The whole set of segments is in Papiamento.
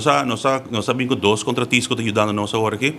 Nos a nos a bin ku dos kontratista ku ta yudando nos awor aki.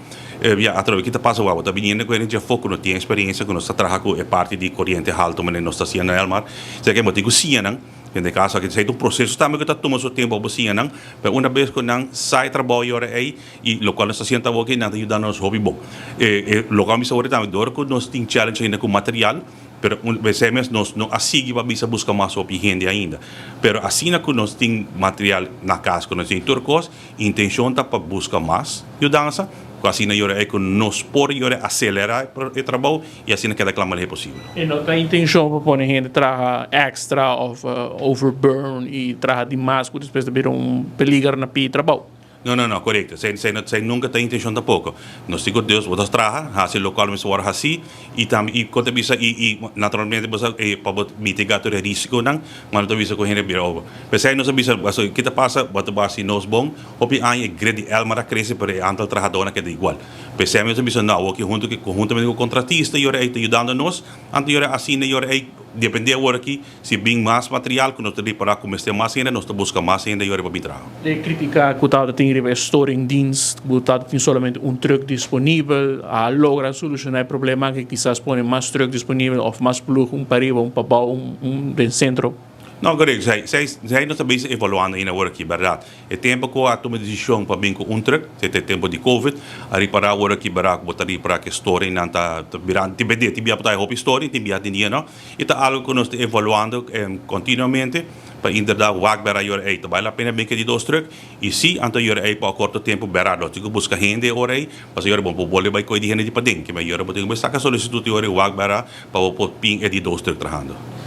Ya, atrobe ki ta pasa wou, bo ta biniendo ku hende dje afó ku no tin eksperensia, ku nos ta traha ku e parti di koriente haltu manera nos ta hasiendo na Elmar. Esei ke bo tin ku siña nan. Den e kaso aki esei ta un proseso tambe ku ta tuma su tempu pa bo siña nan. Pero una bes ku nan sa e trabou e ora ei i lokual nos ta hasiendo awor aki, nan ta yudando nos hopi bon. E lokual mi bisa awor tambe, dor ku nos tin challenge ainda ku material, Pero un esei mes nos no a sigui pa bisa buska mas hopi hende ainda. Pero asina ku nos tin material na kas, ku nos tin tur kos, intenshon ta pa buska mas yudansa, ku asina yora ei ku nos por yora aselerá e trabou i asina keda kla mas lihé posibel. E no ta intenshon pa pone hende traha extra òf overburn i traha di mas ku despues ta bira un peliger na pie trabou. No, no, no, korekto. Esei, esei no, esei nunka ta intenshon tampoko. Nos tin ku Dios, bo ta traha, hasi lokual mester wòrdu hasí, i tambe, i kon ta bisa, i, i naturalmente bo sa, e pa bo mitigá tur e risikonan, ma no ta bisa ku hende bira over. P'esei nos a bisa, pasobra ke ta pasa, bo ta hasi nos bon, hopi aña e grid di Elmar a krese, pero e antal trahadónan a keda igual. P'esei nos a bisa, no, awor ki huntu ku, konhuntamente ku kontratista, i ora ei ta yudando nos, anto i ora asina, i ora ei, dependé awor aki, Si bin mas material ku nos ta ripará ku mester mas hende, nos ta buska mas hende yori pa bin traha. E kritika ku tabata tin riba e storingdienst, ku tabata tin solamente un trùk disponibel, a logra solushoná e problema aki, kisas pone mas trùk disponibel òf mas plug, un pariba, un pabou, un den sentro. No, korekto. Esei, esei, esei nos ta bezig evaluando ainda awor aki, bèrdat. E tempu ku a tuma desishon pa bin ku un trùk, esei ta e tempu di covid, a ripará awor aki bèrdat ku bo ta ripará ku e storingnan ta birando, tin bia tin bia bo ta haña hopi storing, tin bia tin dia no. E ta algo ku nos ta evaluando kontinuamente pa inderdat wak bera yora ei ta bai la pena bin ke di dos truk i si anto yora ei pa korto tempu bera nos tin ku buska hende e ora ei pasobra yora bo por bolbe bai koe di hende di paden kiba yora bo tin ku bai saka solisitut e ora ei wak bera pa bo por pin e di dos truk trahando.